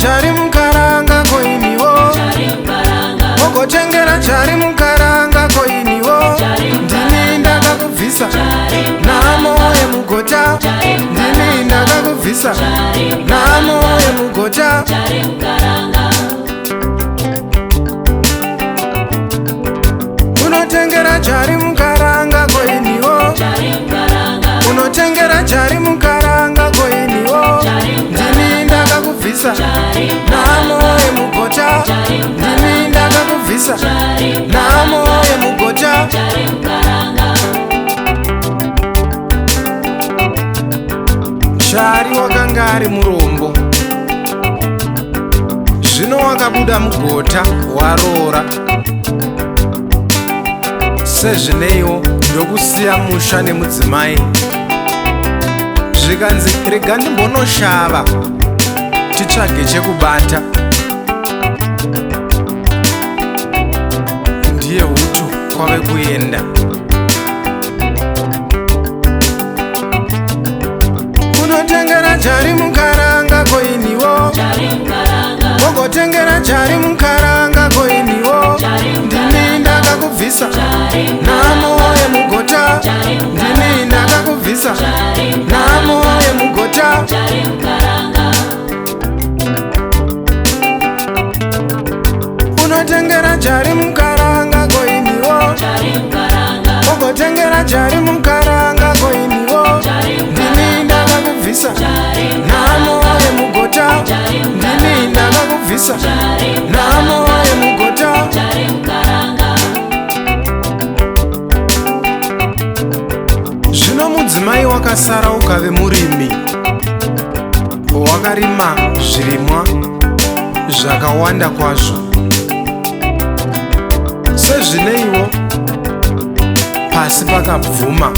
Chari mukaranga koiniwo, ugotengera chari mukaranga koiniwo. Ndini ndakakubvisa nhamo yemugota, ndini ndakakubvisa nhamo yemugota. Unotengera chari mukaranga koiniwo, unotengera chari mukaranga koiniwo. Ndini ndakakubvisa nhamo yemugota, ndini ndakakubvisa nhamo yemugota. Chari wakanga ari murombo, zvino wakabuda mugota waroora. Sezvineiwo ndokusiya musha nemudzimai, zvikanzi rega ndimbonoshava titsvage chekubata. Ndiye hutu kwave kuenda. Unotengera chari mukaranga koiniwo, ugotengera chari mukaranga koiniwo. Ndini ndakakubvisa nhamo yemugota, ndini ndakakubvisa nhamo yemugota. Unotengera chari mukaranga koiniwo, ugotengera chari mukaranga koiniwo. Ndini ndakakubvisa nhamo yemugota, ndini ndakakubvisa nhamo yemugota. Zvino mudzimai wakasara ukave murimi, wakarima zvirimwa zvakawanda kwazvo. Sezvineiwo pasi pakabvuma,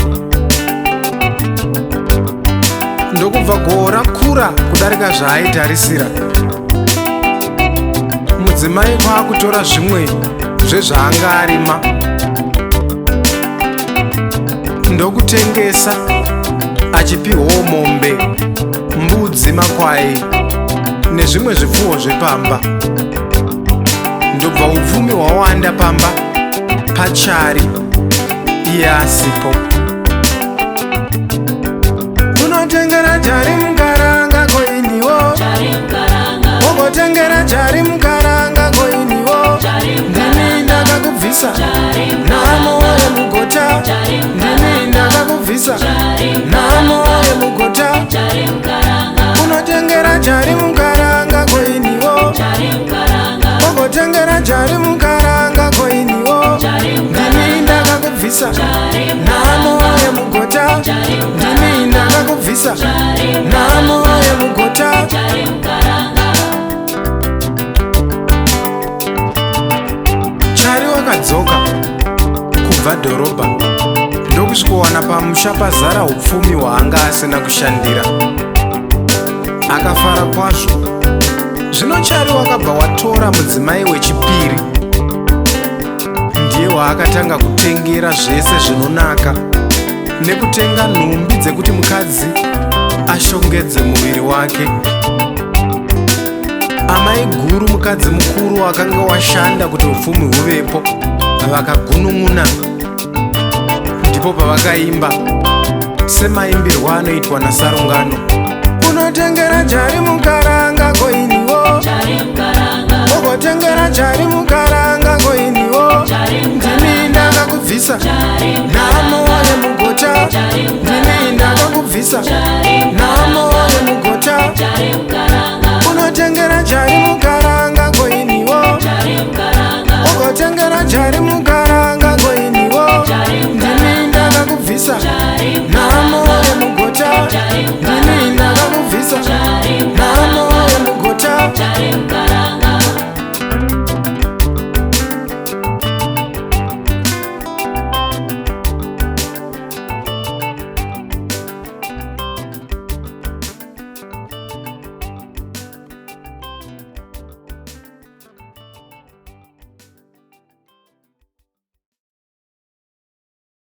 ndokubva goho rakura kudarika zvaaitarisira. Mudzimai kwaakutora zvimwe zvezvaanga arima ndokutengesa, achipihwawo mombe, mbudzi, makwai nezvimwe zvipfuwo zvepamba. Ndobva upfumi hwawanda pamba pachari iye asipo. Unotengera chari mukaranga koiniwo, ugotengera chari mukaranga koiniwo. Ndini ndakakubvisa nhamo yemugota, ndini ndakakubvisa nhamo yemugota. Unotengera chari mukaranga koiniwo, ugotengera chari mukaranga koiniwo. Ndini ndakakubvisa nhamo yemugota, ndini ndakakubvisa nhamo yemugota. Chari wakadzoka kubva dhorobha ndokusvikowana pamusha pazara upfumi hwaanga asina kushandira. Akafara kwazvo. Zvino Chari wakabva watora mudzimai wechipiri, ndiye waakatanga kutengera zvese zvinonaka nekutenga nhumbi dzekuti mukadzi ashongedze muviri wake. Amai guru mukadzi mukuru akanga washanda kuti upfumi huvepo vakagunun'una. Ndipo pavakaimba semaimbirwo anoitwa nasarungano. Unotengera chari mukaranga koiniwo, ugotengera chari mukaranga koiniwo. Ndini ndakakubvisa nhamo yemugota, ndini ndakakubvisa nhamo yemugota. Unotengera chari mukaranga